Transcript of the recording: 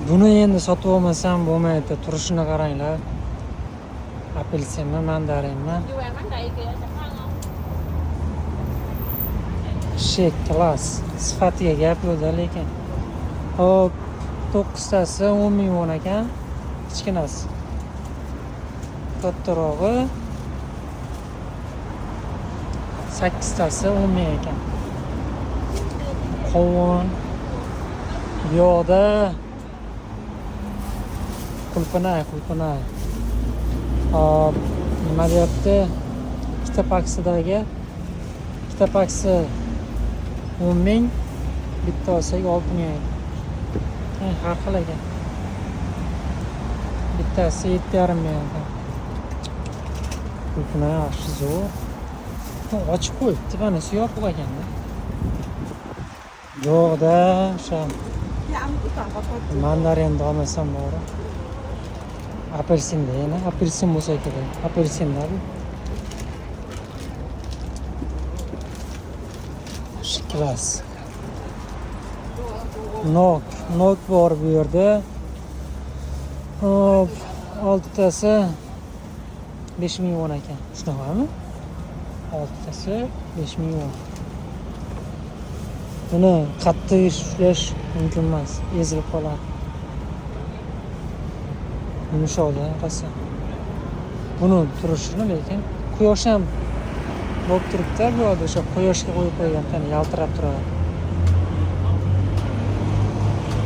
Buni endi sotib olmasam bo'lmaydi. Turishini qaranglar. Apelsinmi, mandarinmi? Dù em bán đầy kìa, chẳng ăn không? Shek klass. Sifatiga gap yo'qda lekin. Hop, 9 tasi 10 ming won ekan. Kichkinasi. Kattarog'i 8 tasi 10 ming ekan. Qovun. Bu yoqda qulpinay, qulpinay. Hop, nima deyapti? Ikkita paksidagi, ikkita paksi 10 ming, bitta olsak 6 ming ekan. Har xil ekan. Bittasi 7,5 ming ekan. Qulpinay yaxshi, zo'r. Ochib qo'yibdi, manisi yopiq ekanda. Yo'qda o'sha mandarinni olmasam bori. Apelsinda yana apelsin bo'lsa kerak. Apelsinda bu. Shu klass. Nok, nok bor bu yerda. Hop, oltitasi 5000 won ekan. Shunaqami? Oltitasi 5000 won. Buni qattiq ushlash mumkin emas, ezilib qoladi. Yumshoqda rosa. Buni turishini lekin quyosh ham bo'lib turibdi bu yerda, o'sha quyoshga qo'yib qo'ygan, yaltirab turadi.